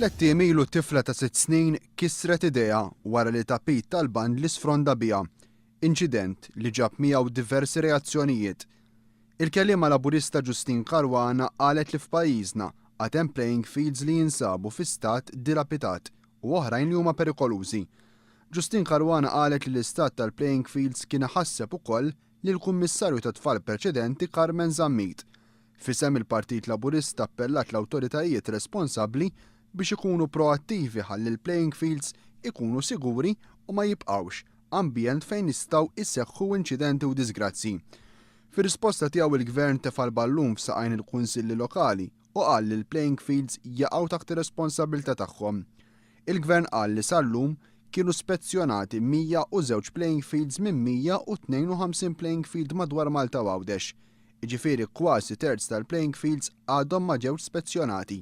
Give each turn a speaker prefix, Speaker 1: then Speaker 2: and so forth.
Speaker 1: Tlett ijiem ilu tifla ta' sitt snin kisret idejha wara li tapit tal-bandli sfronda biha. Inċident li ġab miegħu diversi reazzjonijiet. Il-kelliema Laburista Justyne Caruana qalet li f'pajjiżna għad hemm playing fields li jinsabu fi stat dilapitat u oħrajn li huma perikolużi. Justyne Caruana qalet li l-istat tal-playing fields kien iħasseb ukoll lill-Kummissarju tat-Tfal preċedenti Carmen Zammit. F'isem il-Partit Laburista appellat l-awtoritajiet responsabbli biex ikunu proattivi ħalli l-playing fields ikunu siguri u ma jibqgħux ambjent fejn jistgħu jseħħu inċidenti u diżgrazzji. Fir-risposta tiegħu il-Gvern tefa' l-ballun f'saqajn il-Kunsilli Lokali u qal li l-playing fields jaqgħu taħt ir-responsabbiltà tagħhom. Il-Gvern qal li sal-lum kienu spezzjonati 102 playing fields minn 152 playing field madwar Malta u Għawdex. Jiġifieri kważi terz tal-playing fields għadhom ma ġewx spezzjonati.